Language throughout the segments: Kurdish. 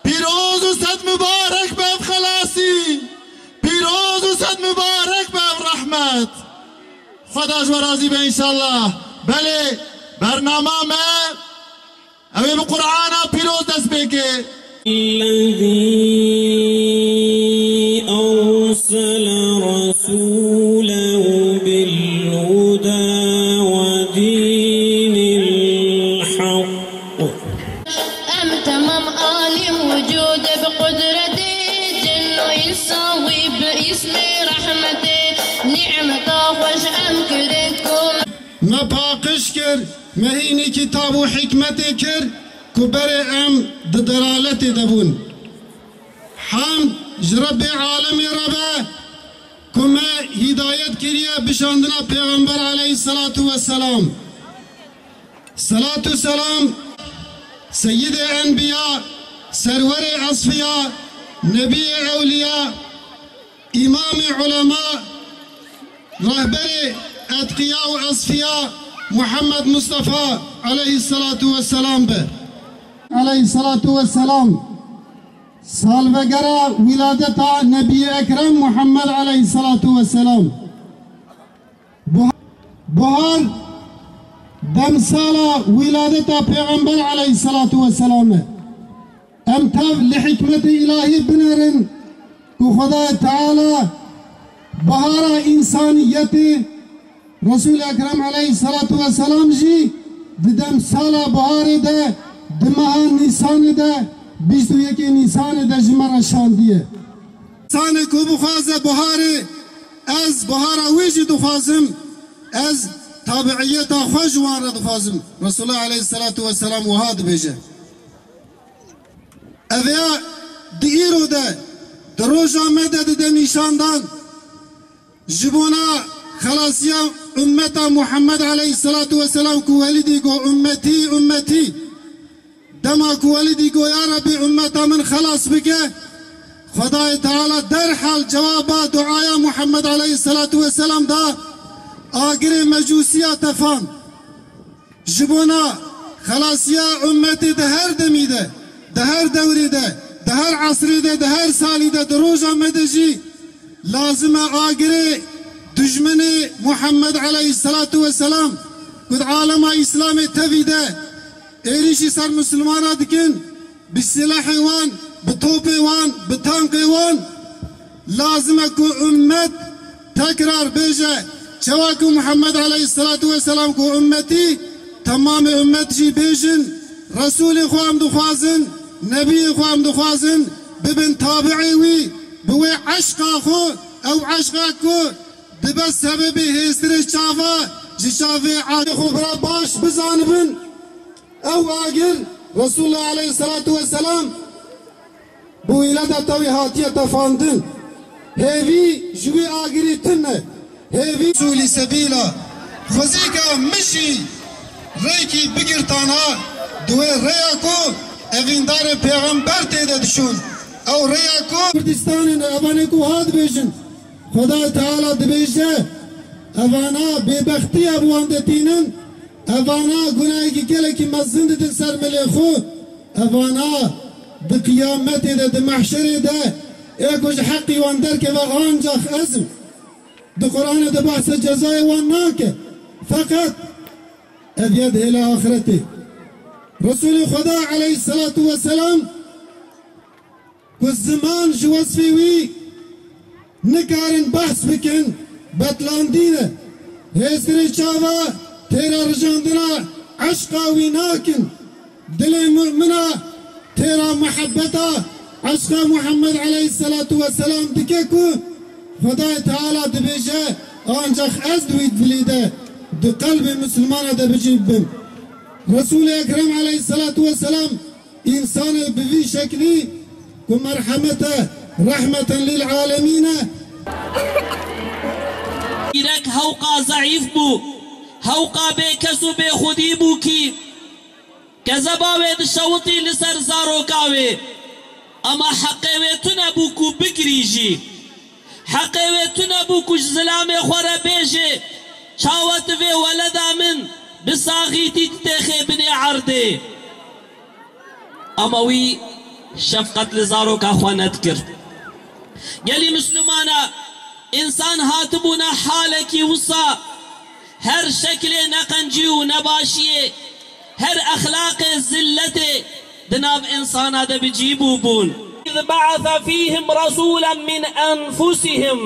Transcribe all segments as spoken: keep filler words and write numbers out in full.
Pîroz û sed mubarek be ev xelasî. Pîroz û sed mubarek be ev rehmet. Xweda ji we razî be înşallah. Belê, bernama me, ew ê bi Qur'ana pîroz dest pê ke. الذي أرسل رسوله بالهدى ودين الحق. Em temam alî wicûdê bi qudretê, cin û însan wî bi îsmê rehmetê, nîmeta xweş em kirin kom. Me paqij kir, me hînî kitab û hikmetê kir ku berê em di delaletê de bûn. Hemd ji Rebbê alemê re be ku me hîdayet kiriye bi şandina Pêxember aleyhisselatu vesselam. Selat û selam Seyyidê Enbiya, Serwerê Esfiya, Nebiyê Ewliya, Îmamê Ulema, Rehberê Etqiya û Esfiya Muhammed Mustafa aleyhisselatu vesselam be. Aleyhisselatu vesselam. Salvegera wîladeta Nebiyê Ekrem Muhammed aleyhisselatu vesselam. Buha-, buhar demsala wîladeta Pêxember aleyhisselatu vesselam e. Em tev li hikmetê îlahî binêrin ku Xwedayê Teala bihara însaniyetê, Resul Ekrem aleyhisselatu vesselam jî di demsala biharê de, di meha Nîsanê de, bîst û yekê Nîsanê de ji me re şandiye. Însanê ku bixwaze biharê, ez bihara wê jî dixwazim, ez tabiiyeta xwe ji wan re dixwazim. Resulullah aleyhisselatu vesselam wiha dibêje. Ev ya di îro de, di roja me de dide nîşandan, ji bona xelasiya ummeta Muhammed aleyhisselatu vesselam ku welîdî got, "Ummetî, ummetî." Dema ku welîdî got, "Ya Rebî, ummeta min xelas bike." Xwedayê Teala derhal cewaba duaya Muhammed aleyhisselatu vesselam da, agirê mecûsiya tefan. Ji bona xelasiya ummetê di her demî de, di her dewrê de, di her esrê de, di her salî de, di roja me de jî lazim e agirê dijminê Muhammed aleyhisselatu vesselam ku di alema Îslamê tevî de êrîşî ser Misilmana dikin, bi silehê wan, bi topê wan, bi tankê wan, lazim e ku ummet tekrar bêje, çawa ku Muhammed aleyhisselatu vesselam ku ummetî, temamê ummet jî bêjin, Resûlê xwe em dixwazin, Nebiyê xwe em dixwazin, bibin tabi'ê wî, bi wê eşqa xwe, ew eşqa ku dibe sebebê hêstirê çava ji çavê a-, xwe bira baş bizanibin. Ew agir Resulullah aleyhisselatu vesselam bi wîladeta wî hatiye tefandin. Hêvî ji wî agirî tune. Hêvî Sûlî sebîla. Xwezîka min jî rêkî bigirtana di wê rêya ku evîndarê pêxember tê de diçûn. Ew rêya ku Kurdistanê ne, evanê ku wiha dibêjin. Xwedayê Teala dibêje, evana bêbextiya bi wan de tînin, evana gunahekî gelekî mezin didin ser milê xwe, evana di qiyametê de, di mehşerê de, ê ku ji heqî wan derkeve ancax ez im. Di Qur'anê de behsa cezayê wan nake. Feqet ev ya di hêla axiretê. Resulê Xweda aleyhisselatu vesselam ku ziman ji wesfê wî nikarin behs bikin, betlandî ne. Hêstirê çava têra rijandina eşqa wî nakin. Dilê mumina têra muhebbeta eşqa Muhammed aleyhisselatu vesselam dike ku Xwedayê Teala dibêje, ancax ez di wî dilî de, di qelbê misilmana de bi cî bim. Resulê Ekrem aleyhisselatu vesselam Însanê bi vî şeklî ku merhemet e, rehmeten lil alemîn e. Îrek hewqa zeîf bû, hewqa bêkes û bêxwedî bû kî kezeba wê dişewitî li ser zaroka wê. Ema heqê wê tune bû ku bigirî jî. Heqê wê tune bû ku ji zilamê xwe re bêjê, çawa tu vê weleda min bi saxîtî ditêxê binê erdê? Ama wî Şefqet li zaroka xwe nedikir. Gelî Mislimana, însan hatibûna halekî wisa, her şeklê neqencî û nebaşiyê, her exlaqê zilletê di nav însana de bi cî bûbûn. إذ بعث فيهم رسولا من أنفسهم.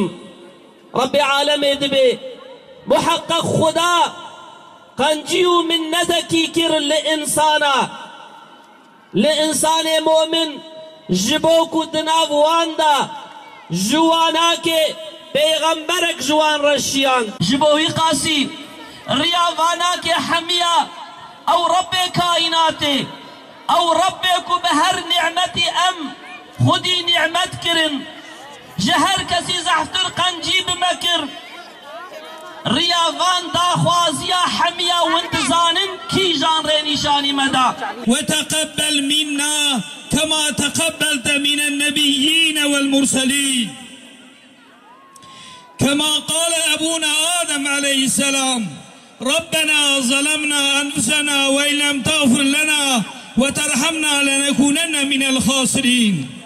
Rebbê alemê dibê, muheqeq Xuda qencî û minnetekî kir li însana. Li însanê momin, ji bo ku di nav wan de ji wanakê pêxemberek ji wan re şiyand. Ji bo wî qasî riya vanakê hemiya ew Rebbê kaînatê, ew Rebbê ku bi her nîmetî em xwedî nîmet kirin, ji her kesî zehftir qencî bi me kir. Riya van daxwaziya hemiya win dizanin kîjan rê nîşanî me da. وتقبل منا كما تقبلت من النبيين والمرسلين. كما قال أبونا آدم عليه السلام: ربنا ظلمنا أنفسنا وإن لم تغفر لنا وترحمنا لنكونن من الخاسرين.